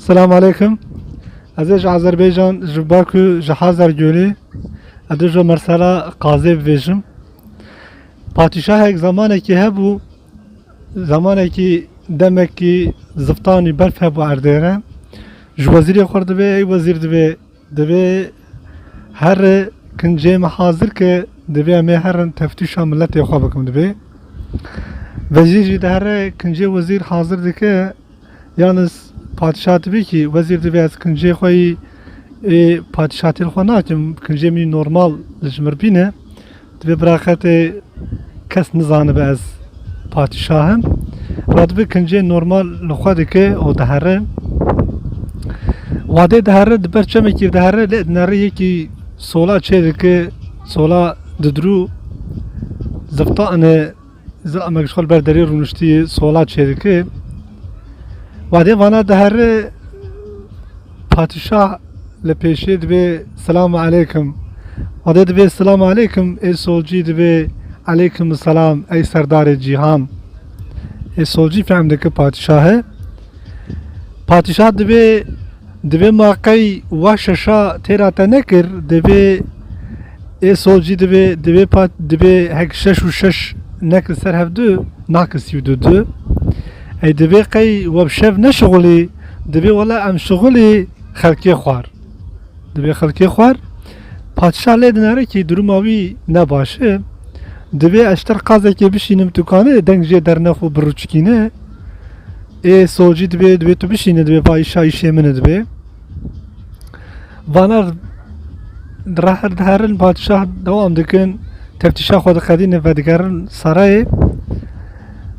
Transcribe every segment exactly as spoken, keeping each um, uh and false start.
Selamun aleyküm. Ez ê ji Azerbaycan, ji Bakû, ji Hazargölê. Ez ê ji mesela qazê bibêjim. Padîşahek zamanekî hebû, zamanekî demekî ziftanî berf hebû erdê re. Ji wezîrê xwe re dibê, ey wezîr dibê, dibê here kincê me hazir ke, dibê em ê herin teftîşa miletê xwe bikim dibê. Wezîr jî dihere kincê wezîr hazir dike, yalnız padîşah dibê kî wezîr dibê ez kincê xwe yî ê padîşahtî li xwe nakim, kincê min normal li ji mir bîne. Dibê biraxetê kes nizanibe ez padîşah im. Radibê kincê normal li xwe dike û dihere. Wadê dihere, di ber çemekî dihere, lê dinere yekî sola çê dike, sola didirû ziftane, zilamek ji xwe li ber derê rûniştî sola çê dike. Wadê vana dihere, padîşah li pêşê dibê selamu aleykum. Wadê dibê selamu aleykum, ê solcî dibê aleykum selam ey serdarê cîhan. Ê solcî fehm dike padîşahê. Padîşah dibê, dibê ma qey wa şeşa têra te nekir, dibê ê solcî dibê, dibê pat-, dibê hek şeş û şeş nekir ser hevdu, nakir sî û du du. Ey dibê qey we bi şev neşixulî, dibê wela em şixulî xelkê xwar. Dibê xelkê xwar. Padîşah lê dinere kî duruma wî ne baş e. Dibê ez ji te re qazekê bişînim, tu kanî deng jê dernexo birûçkîne. Ê solcî dibê, dibê tu bişîne, dibê va îşa îşê min e dibê. Vana dihere-, diherin, padîşah dewam dikin, teftîşa xwe diqedînin, vedigerin sarayê.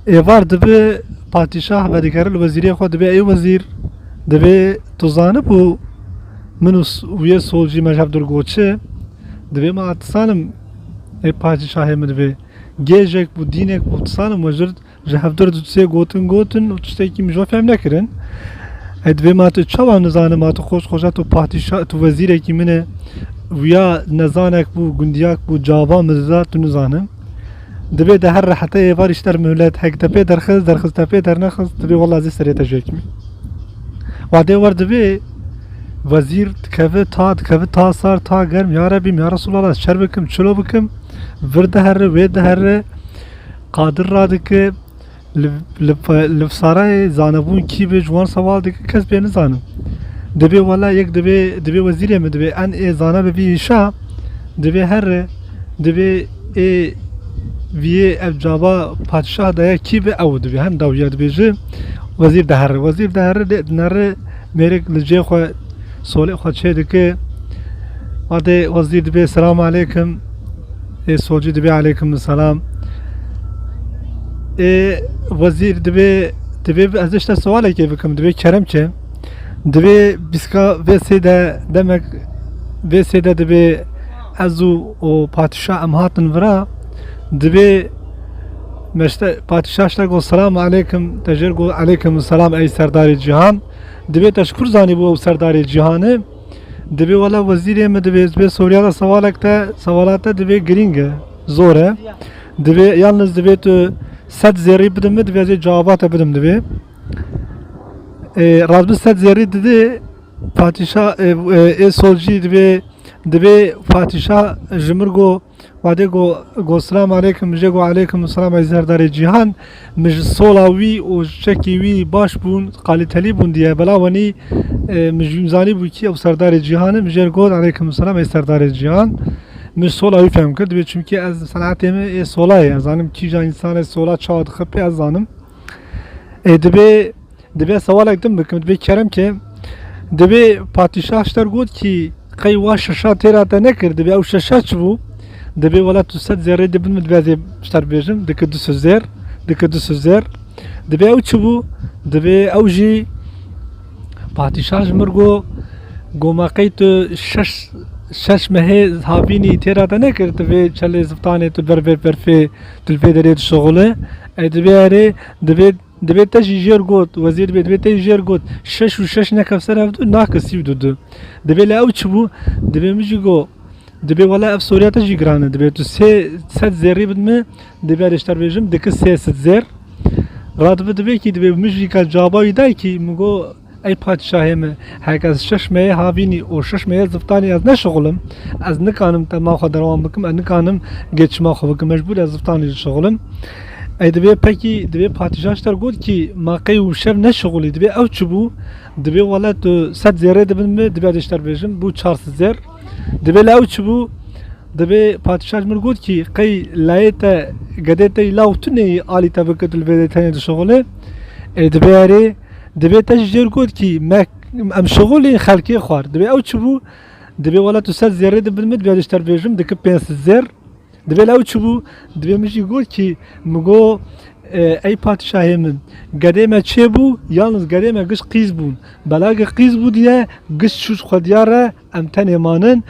Êvar dibe padîşah, vedigerin li wezîrê xwe, dibê ey wezîr, dibê tu zanibû min û s-, wiyê solcî me ji hev dur got çi? Dibê ma dizanim ê padîşahê min dibê. Gêjek bû, dînek bû, dizanim we jir ji hevdur du sê gotin gotin û tiştekî min ji we fehm nekirin. Ey dibê ma tu çawa nizane, ma tu xweş xweşa tu padîşah, tu wezîrekî min e, wiya nezanek bû, gundiyak bû, cava min dida, tu nizane. Dibê de her rehete êvar îşter muhlet, hek te pê derxist, derxist te pê dernexist, dibê wela zê serê te jêkimî. Wadê wer dibê wezîr dikeve ta, dikeve ta sar, ta germ, ya Rebîm, ya Resulallah, ez çer bikim, çilo bikim, vir dihere, wê dihere, qadir radike, li, li, li sarayê zanebûn kî be ji wan sewal dike, kes bê nizanim. Dibê wela yek dibê, dibê wezîrê min dibê en ê zanabe vî îşa, dibê here, dibê ê viyê ev cava padşah daye kî be ew dibê. Hem dawiya dibêje, wezîr dihere. Wezîr dihere lê dinere mêrik li cê xwe solê xwe çê dike. Wadê wezîr dibê selamu aleykum. Ê solcî dibê aleykum selam. Ê wezîr dibê, dibê ez işte sewalekê bikim, dibê kerem ke. Dibê bîska vê sê de demek, vê sê de dibê ez û, û padîşah em hatin vira. Dibê me işte padîşah işte got selamu aleykum, te jêr got aleykum selam ey serdarê cîhan. Dibê te ji kur zanîbû ew serdarê cîhan e? Dibê wela wezîrê min dibê, dibê Sûriya de sewalek te, sewala te dibê girîng e, zor e. Dibê, yalnız dibê tu sed zêrî bidin min, dibê ez ê cewaba te bidim dibê. E, radibû sed zêrî didê, padîşah, e, e, ê solcî dibê, dibê padîşah ji mir got, Wadê go, go selam aleykum, min jê go aleykum selam ey serdarê cîhan. Min ji sola wî û ji çekî wî baş bûn, kalîtelî bûn diye. Bela wenî, e, min ji wî zanî bû kî ew serdarê cîhan e, min jê got aleykum selam ey serdarê cîhan. Min ji sola wî fehm kir, dibê çimkî ez senetê min ê sola ye. Ez zanim kîja însan ê sola çawa dixipê ez zanim. Ê dibê Dibê sewalek din bikim, dibê kerem ke, dibê padîşah ji te re got kî qey wa şeşa têra te nekir, dibê ew şeşa çi bû? Dibê wela tu sed zêrê dibin min, dibê ez ê ji te re bêjim, dike du sed zêr, dike du sed zêr. Dibê ew çi bû? Dibê ew jî padîşah ji mir got, got ma qey tu şeş, şeş mehê havînî têra te nekir, tu vê çelê ziftanê tu ber vê berfê tu li vê derê dişixule. Ey dibê erê, dibê Dibê te jî jêr got, wezîr dibê, dibê te jî jêr got, şeş û şeş neke ser hev du, nake sî û du du. Dibê lê ew çi bû? Dibê min jî got, dibê wela ev soruya te jî giran e. Dibê tu sê sed zêrî bidin min, dibê erê ji te re bêjim, dike sê sed zêr. Radibe dibê kî, dibê min jî ka caba wî day kî, min got, Ey padîşahê min, heke ez şeş mehê havînî û şeş mehê ziftanî ez neşixulim, ez nikanim tema xwe derewan bikim, ez nikanim geçima xwe bikim, mecbûr ez ziftanî dişixulim. Ey divê pekî, divê padîşah ji te re got kî ma qey û şev neşixulî, divê ew çi bû? Divê wele tu sed zêrê dibin min, divê ez ji te re bêjim, bû çar sed zêr. Divê le ew çi bû? Divê padîşah ji min got kî qey layê te gedê te yî law tune yî alî te bike tu li vê de tenê dişixulê. Ê divê erê, divê te ji jêr got kî me em şixulî xelkê xwar. Divê ew çi bû? Divê wela tu sed zêrê dibin min, divê ez ji te re bêjim, dike pênc sed zêr. Divê le ew çi bû? Divê min jî got kî min got, e, ey padîşahê min, gedê me çê bû, yalnız gedê me giş qîz bûn. Belagê qîz bû diye, giş çû ji xwediya re, em tenê manin.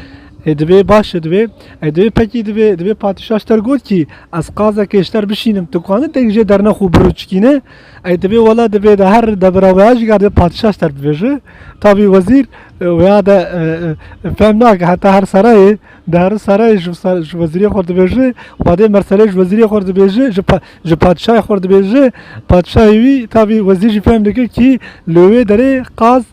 Ê divê baş e divê. Ê divê pekî divê, divê padîşah ji te re got kî ez qazekê ji te re bişînim, tu kanin tek jê dernexû birûçikîne. Ey divê wela divê de her debira veya jî divê padîşah ji te re bibêje. Tabî wezîr, e, veya de, e, e, fehm nake heta her serayê, di her serayê ji ser-, ji wezîrê xwe dibêje, badê merselê ji wezîrê xwe dibêje, ji pa-, ji padîşahê xwe dibêje, padîşahê wî tabî wezîr jî fehm dike kî li wê derê qaz,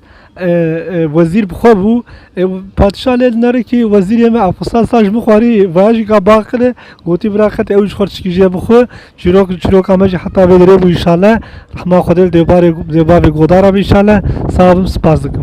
e, e, wezîr bi xwe bû. E, padîşah lê dinere kî wezîrê me Efusal sa ji min xwarî vaya jî ka baqile, gotî bira qet ew ji xwe çikî jê bi xwe, çîrok, çîroka me jî heta vê derê bû înşallah. Rehma Xwedê li dê barê, dê bavê godara be înşallah. Sağ olun, spas dikim.